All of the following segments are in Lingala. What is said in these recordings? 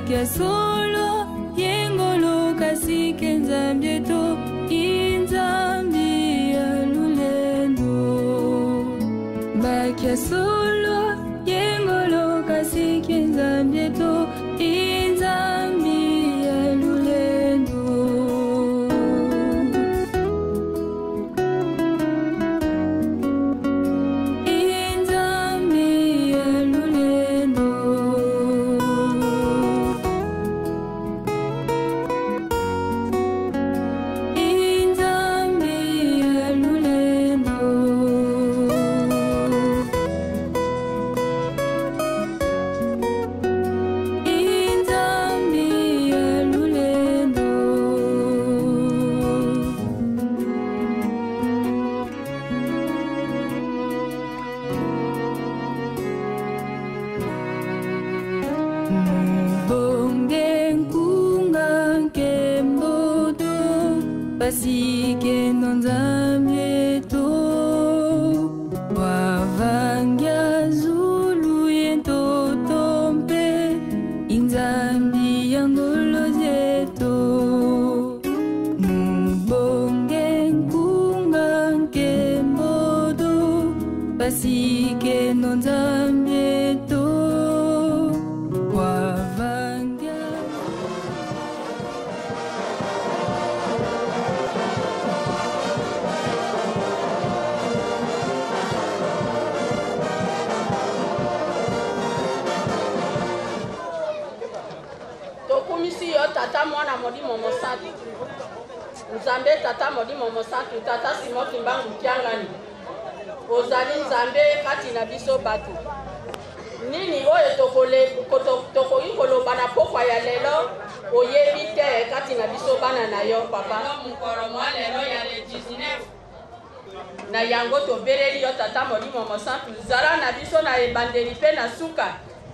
Bakia solo yengolo kasi ke nzambi to inzambi ya lulendo. Bakia solo yengolo kasi ke nzambi to inzambi ya lulendo. Inzambi ya lulendo. Inzambi ya lulendo. Inzambi ya lulendo. Mubonge nkunga nkemboto pasike no nzambi to wavangia zulu ye ntoto mpe inzambi ya ngolo zeto. Mubonge nkunga nkemboto pasike no nzambi to wavangia. Tokumisi yo Tata, Mwana, Molimo Mosantu, Nzambe Tata, Molimo Mosantu, Tata Simon Kimbangu Kiangani, ozali Nzambe kati na biso bato. Nini oyo tokoki koloba na pokwa ya lelo oyebi te kati na biso bana na yo papa. Mokolo mwa lelo ya le 19 na yango tobeleli yo Tata Molimo Mosantu, zala na biso na ebandeli mpe na suka.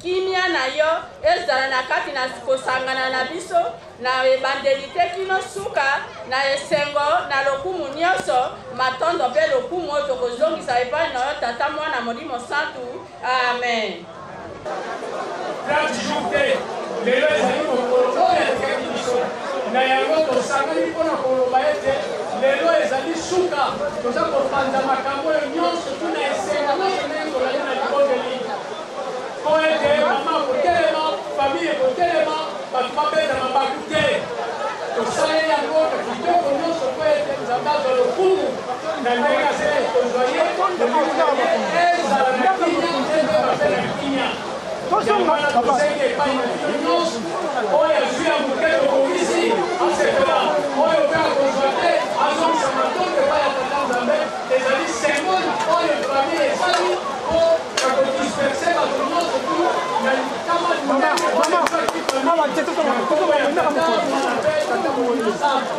Kimia na yo ezala na kati na kosangana na biso na ebandeli te kino suka, na esengo na lokumu nyonso, matondo mpe lokumu oyo tokozongisa epai na yo Tata, Mwana, Molimo Santu. Amen. 30 jours te, lelo ezali mokolo oyo atikaki biso na yango. Tosangani mpona koloba ete lelo ezali suka, toza kopanza makambo oyo nyonso tuna esengo nyonso ndenge tolali na libondeli mpo ete mama akotelema, famille ekotelema, bato babeta mabaku te. Tosaleli yango na kitoko nyonso mpo ete Nzambe azwa lokumu na ndenge asali kozwa ye, ezala na kimia, ezala mpe na kimia. Yango wana tosengi epai na bino nyonso, oyo azwi ya moke tobongisi asepela, oyo mpe akozwa te azongisa matondo epai ya Tata Nzambe. Ezali symbole oyo famille esali mpo ya kodisperser bato nyonso tu na likama monene oyo ezwaki famille na nkombo ya Tata, Mwana mpe Tata Molimo Santo.